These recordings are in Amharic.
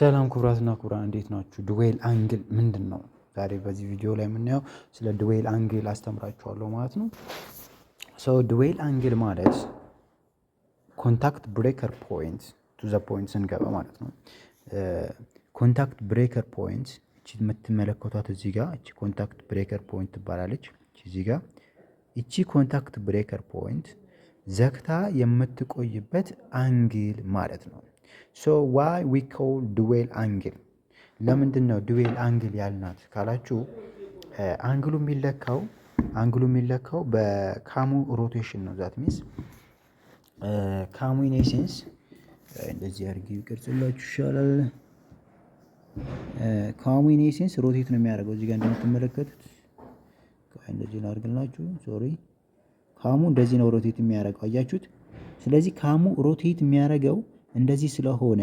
ሰላም ክቡራትና ክቡራን፣ እንዴት ናችሁ? Dwell angle ምንድን ነው? ዛሬ በዚህ ቪዲዮ ላይ የምናየው ስለ dwell angle አስተምራችኋለሁ ማለት ነው። So dwell angle ማለት contact breaker point to the point ስንገባ ማለት ነው። Contact breaker point እቺ የምትመለከቷት እዚህ ጋር፣ እቺ contact breaker point ትባላለች። እቺ እዚህ ጋር፣ እቺ contact breaker point ዘግታ የምትቆይበት angle ማለት ነው። So why we call dwell angle? ለምንድን ነው dwell angle ያልናት ካላችሁ፣ angle ኡ የሚለካው በ cam ኡ rotation ነው። That means cam ኡ in essence እንደዚህ አድርጌ ይቀርጽላችሁ ይሻላል። Cam ኡ in essence rotate ነው የሚያደርገው፣ እዚህ ጋር እንደምትመለከቱት። እንደዚህ ላድርግላችሁ፣ sorry። Cam ኡ እንደዚህ ነው rotate የሚያደርገው፣ አያችሁት? ስለዚህ cam ኡ rotate የሚያደርገው እንደዚህ ስለሆነ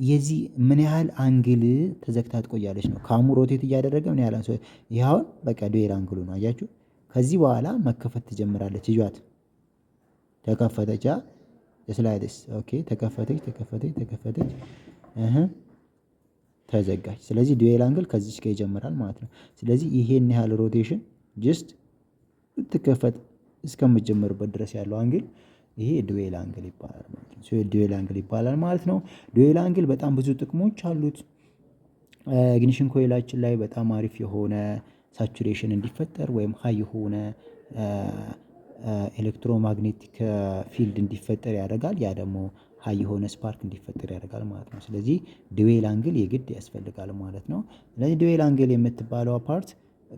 የዚህ ምን ያህል angle ተዘግታ ትቆያለች ነው። Cam ኡ rotate እያደረገ ምን ያህል፣ ይህ አሁን በቃ dwell angle ኡ ነው፣ አያችሁ? ከዚህ በኋላ መከፈት ትጀምራለች። እዩዋት፣ ተከፈተች። Slides okay፣ ተከፈተች፣ ተከፈተች፣ ተከፈተች፣ ተዘጋች። ስለዚህ dwell angle ከዚች ጋር ይጀምራል ማለት ነው። ስለዚህ ይሄን ያህል rotation just ልትከፈት እስከምትጀምርበት ድረስ ያለው angle ይሄ dwell angle ይባላል ማለት ነው። Dwell angle ይባላል ማለት ነው። Dwell angle በጣም ብዙ ጥቅሞች አሉት። Ignition coil ኣችን ላይ በጣም አሪፍ የሆነ saturation እንዲፈጠር ወይም high የሆነ electromagnetic field እንዲፈጠር ያደርጋል። ያ ደግሞ high የሆነ spark እንዲፈጠር ያደርጋል ማለት ነው። ስለዚህ dwell angle የግድ ያስፈልጋል ማለት ነው። ስለዚህ dwell angle የምትባለዋ part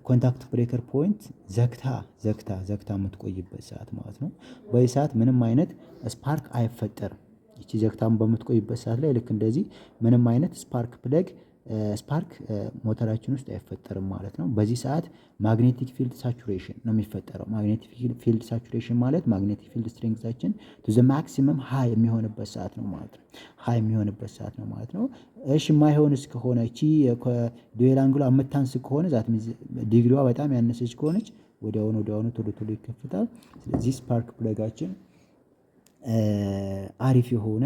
contact breaker point ዘግታ ዘግታ ዘግታ የምትቆይበት ሰዓት ማለት ነው። በዚህ ሰዓት ምንም አይነት spark አይፈጠርም። ይቺ ዘግታም በምትቆይበት ሰዓት ላይ ልክ እንደዚህ ምንም አይነት spark plug spark ሞተራችን ውስጥ አይፈጠርም ማለት ነው። በዚህ ሰዓት magnetic field saturation ነው የሚፈጠረው። Magnetic field saturation ማለት magnetic field strength ኣችን to the maximum high የሚሆንበት ሰዓት ነው ማለት ነው። High የሚሆንበት ሰዓት ነው ማለት ነው። እሺ፣ የማይሆንስ ከሆነ፣ እቺ dwell angle ኧ የምታንስ ከሆነ፣ that means ዲግሪዋ በጣም ያነሰች ከሆነች፣ ወዲያውኑ ወዲያውኑ ቶሎ ቶሎ ይከፍታል። ስለዚህ spark plug ኣችን አሪፍ የሆነ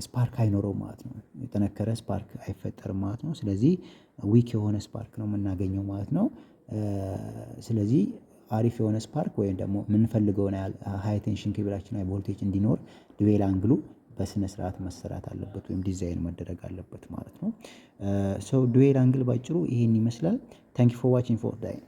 spark አይኖረውም ማለት ነው። የጠነከረ spark አይፈጠርም ማለት ነው። ስለዚህ weak የሆነ spark ነው የምናገኘው ማለት ነው። ስለዚህ አሪፍ የሆነ spark ወይም ደግሞ የምንፈልገውን ያህል high tension cable ኣችን high voltage እንዲኖር dwell angle ኡ በስነ ስርዓት መሰራት አለበት ወይም ዲዛይን መደረግ አለበት ማለት ነው። So dwell angle ባጭሩ ይሄን ይመስላል። Thank you for watching for today.